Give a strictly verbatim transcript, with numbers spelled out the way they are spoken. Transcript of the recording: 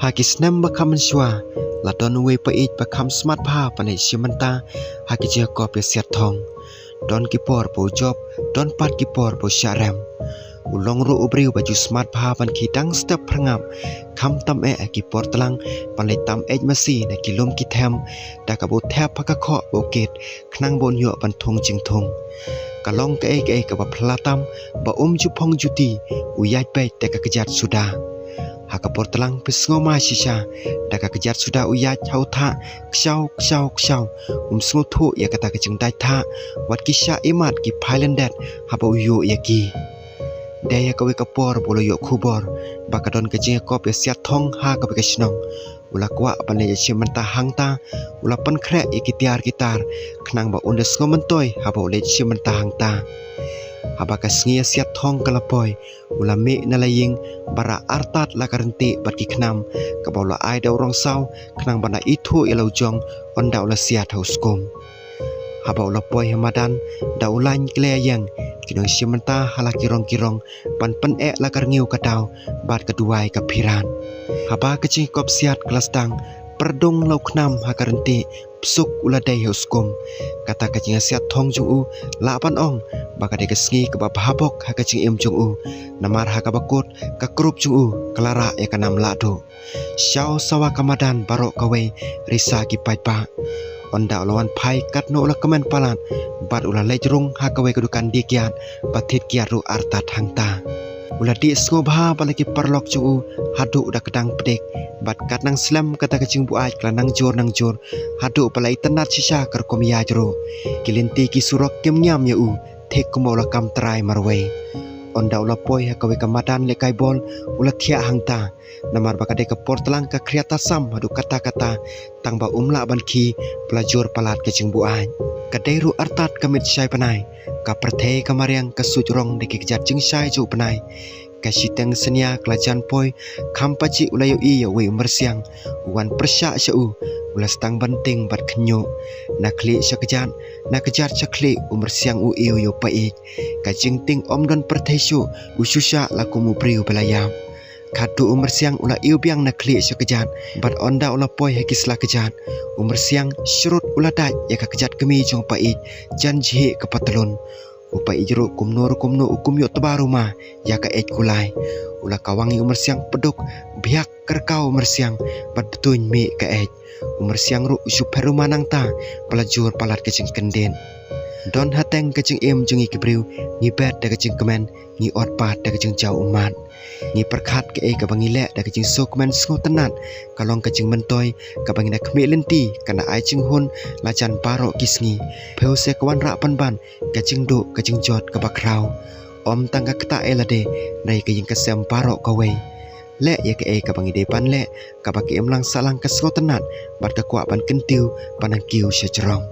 Ha ki snem ba kham mynshuwa, la don uwei u paid ba kham smat bha ban leit shim bynta ha ki jingïakop ïa siat thong. Don ki por ba u jop, don pat ki por ba u shah rem. U long ruh u briew ba ju smat bha ban khie dang step phyrngap, khamtam eh ha ki por tlang ban leit tam eit masi na ki lum ki them, da kaba u thep ha ka khoh ba u kit, khnang ba un ïoh ban thung jingthung. Ka long kaei kaei kaba phylla tam, ba um ju phong ju ti, u ïaid beit da ka kjat suda. Ha ka por tlang phi sngewmai shisha, da ka kjat suda u ïaid ha u thah, kshaw, kshaw, kshaw. Um sngewthuh ïa kata ka jingdait thah, wat ki shah imat ki phai lyndet, haba u ïuh ïa ki. Dei ha kawei ka por ba u la ïoh khubor, ba ka don ka jingïakop ïa siat thong ha kawei ka shnong. U la kwah ban leit shim bynta hangta, u la pynkhreh ïa ki tiar ki tar, khnang ba un da sngew myntoi haba u leit shim bynta hangta. Haba ka sngi ïa siat thong ka la poi, u la mih na la ïing, ba rah artat la ka ryntih bad ki khnam, kaba u la ai da u rong saw, khnang ban da ithuh ïa la u jong, ynda u la siat ha u skum. Haba u la poi ha madan, da u lain ki la ïeng ki nongshim bynta ha la ki rong ki rong, ban pyneh la ka rngiew ka daw, bad ka duwai ka phiran. Haba ka jingïakop siat ka la sdang, pyrdung la u khnam ha ka ryntih, psuk u la dei ha u skum. Kata ka jingïasiat thong jong u, lah ban ong ba ka dei ka sngi kaba bha bok ha ka jingim jong u. Namar ha kaba kut, ka krup jong u ka la rah ïa ka nam lahduh. Shaw sawa ka madan baroh kawei, risa ki paidbah. Ynda u la wan phai katno u la kmen palat, bad u la leit rung ha kawei ka dukan die kiad, ba thied kiad ruh artat hangta. U la dih sngewbha bad la ki paralok jong u, haduh da ka dang pdiang, bad kat nang slem kata ka jingbuaid ka la nang jur nang jur, haduh ba la itynnad shisha ka rukom ïaid ruh. Ki lynti ki surok kim ñiam ïa u, thik kumba u la kam trai marwei. Ynda u la poi ha kawei ka madan lehkai bol, u la thiah hangta. Namar ba ka dei ka por tlang ka khriat tasam haduh katta katta, tang ba um lah ban khie, ba la jur palat ka jingbuaid. Ka dei ruh artat ka miet shai bnai, ka pyrthei ka mariang ka suid rong da ki kjat jingshai jong u bnai. Ka shiteng synñia ka la jan poi, kham pajih u la ïohi ïa uwei u myrsiang, u wan pyrshah sha u, u la sdang ban tieng bad khynñiuh. Na khlieh sha kjat, na kjat sha khlieh u myrsiang u ïoh ïa u paid. Ka jingtieng ym don pyrthei shuh, u shu shah la kum u briew ba la ïap. Khadduh u myrsiang u la ïoh biang na khlieh sha kjat, bad ynda u la poi ha ki sla kjat, u myrsiang shrut u la dait ïa ka kjat kmie jong u paid, jan jhieh ka patlun. U paid ruh kumno ruh kumno u kum ïoh tba ruma ïa ka eit kulai. U la kawang ïa u myrsiang pduk, bhiak kyrkaw u myrsiang, bad btuiñ mih ka eit. U myrsiang ruh u shu pher ruma nangta, ba la jur palat ka jingkyndit. Don hateng ka jingim jong ngi ki briew, ngi bet da ka jingkmen, ngi ot pat da ka jingjaw ummat. Ngi pyrkhat kaei kaba ngi leh da ka jingsngewkmen sngewtynnat, ka long ka jingmyntoi, kaba ngi na khmih lynti, ka na ai jinghun, la jan baroh ki sngi. Phew se ka wanrah pynban ka jingduh ka jingjot kaba khraw. Ym tang ka ktah eh lade, hynrei ka ïing ka sem baroh kawei. Leh ïa kaei kaba ngi dei ban leh, kaba ka imlang sahlang ka sngewtynnat, bad ka kwah ban kyntiew, ban nang kiew sha jrong.